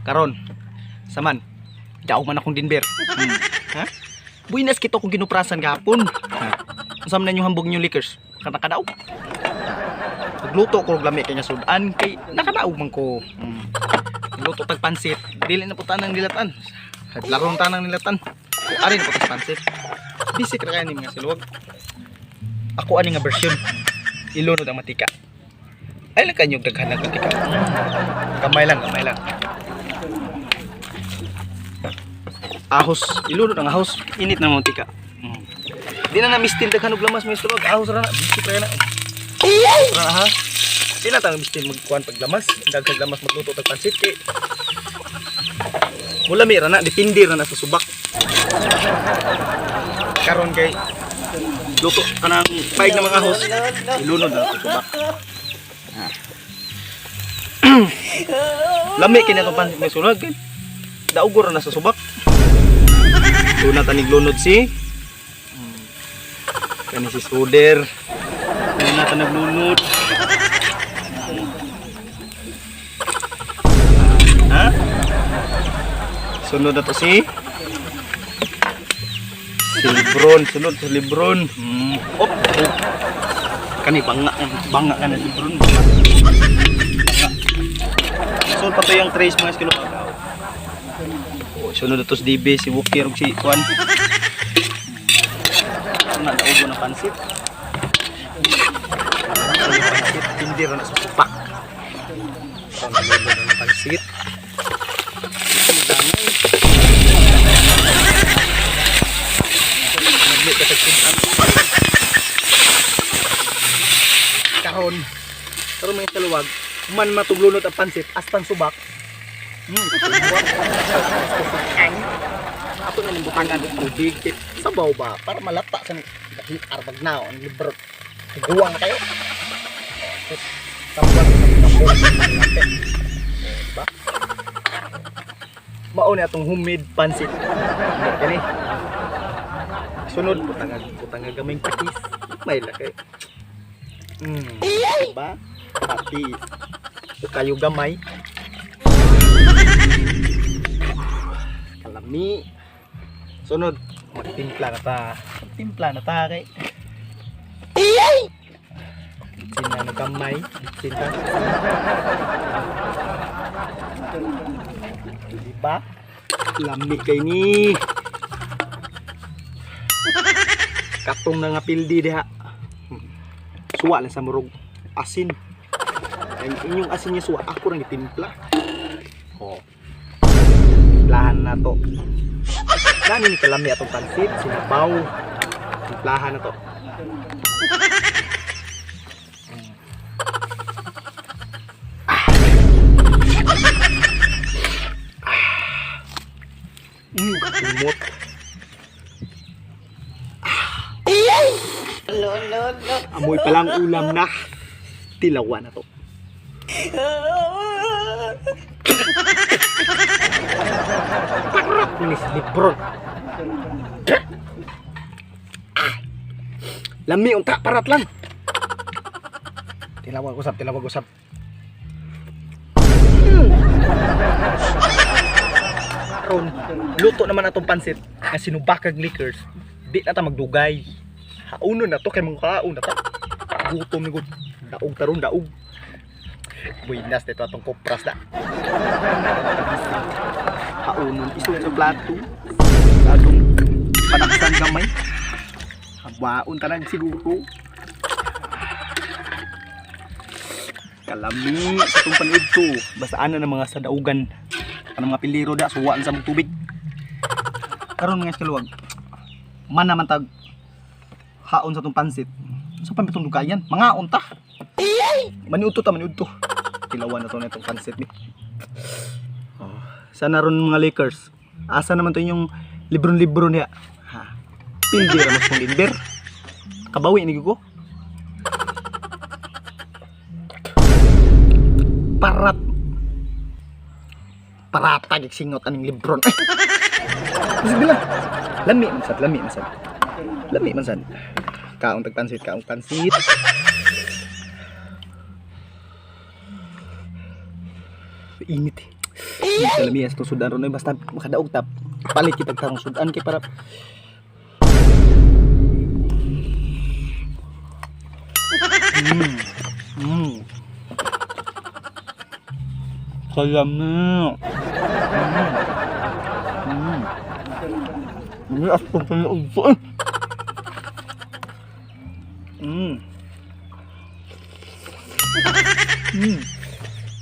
Karon saman daog man akong dinber. Ha? Buinas kito kung ginuprasan gahapon. Ha? Unsa man inyong hambog inyong liquors? Kanakadaog. Pagluto ko og lami kay nga sudan kay nakadaog man ko. Luto tag pansit, dili na po tanang nilatan. Larong tanang nilatan. Ari na po tag pansit. Basic ra kay ni mga siluwag. Ako ani nga version. Ilunod ang matika. Ay lang kanyog daghan ng matika. Gamay lang, gamay lang. Ahos, ilunod ang ahos. Init na mantika. Di na namistil daghan og lamas mga siluwag. Ahos ra na, basic ra na. Ahos ra na ha. Di na tang mistil magkuan pag lamas, daghang lamas magluto tag pansit kay. Mulami ra na, depende ra na sa subak. Karon kay luto kanang paig na mga ahos, ilunod na sa subak. Ha. Lami kini atong pansit may sulag kay. Daugor na sa subak. Tuna tanig lunod si kani si Suder. Tuna tanig lunod. Ha? Sunod na to si si Lebron, sunod si Lebron. Op, op. Kani banga, banga kana si Lebron. Banga. Banga. Sunod pa to yung trace mga eskilo. Oh, sunod na to si DB, si Wukir ug si Juan. Na naubo na pansit. Pansit hindi ra na sa supak. Karon naubo na ng pansit. Nagli ka sa sudan. Karon. Karon mga kaluwag, man matuglunod ang pansit astan subak. Subak. Ato na ning butangan og tubig kay sabaw ba para malata sa dahil arbag na ang libro. Guwang na kayo. Sabaw na sa diba? Mao ni atong homemade pansit. Kani. Sunod butangag butangag gamay patis. May laki. Diba? Patis. Kayo gamay. Kalami. Sunod, magtimpla na ta. Magtimpla na ta kay. Bitsin na no gamay, bitsin ta. Diba? Lami kay ni. Katong na nga pildi diha. Suwa lang sa murog asin. Ang inyong asin niya suwa, ako rang gitimpla. Oh. Timplahan na to. Nani ni kalami atong pansit, sinabaw. Timplahan na to. Kumot. No, no, no. Amoy pa lang ulam na. Tilawa na to. Parap ni si Lebron. Lami unta parat lang. Tilawag usab, tilawag usab. Karon, luto naman atong pansit nga sinubakag liquors. Di na ta magdugay. Haunon na to kay mga kaon na ta. Gutom ni gud. Daog taron daog. Buenas dito atong kopras na. Haunon isod sa plato. Sa atong panaksan gamay. Habaon tanan siguro. Kalami sa itong panood to. Basta ana ng mga sa daugan. Anong mga piliro da, suwaan sa mong tubig. Karon mga iskaluwag. Man naman tag haon sa itong pansit. Sa so, pamitong dugayan, mga unta. Maniudto ta, maniudto. Tilawan na to na itong pansit ni. Oh, sana ron mga Lakers. Asa naman to yung libron-libro niya. Ha. Pildi ra mas kong limber. Kabawi ni ko. Parat. Parata gig singot aning libron. Ay. Sige lang. Lami man sad, lami man sad. Lami man sad. Kaon tag pansit, kaon pansit. Init eh. Kalamias to sudan ron oy, basta makadaog tap. Palit kitag tarong sudan kay para Kalami. Ini asam kaya uso eh.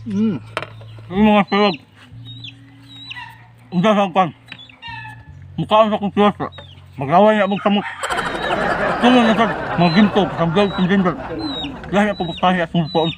Yung mga sarag. Unsa sa kwan. Mukhaan sa kumpiyansa. Maglaway na magsamot. Tungo na sad, mga ginto, samgaw, kung dindal. Lahi ako magtahi at sumusuon.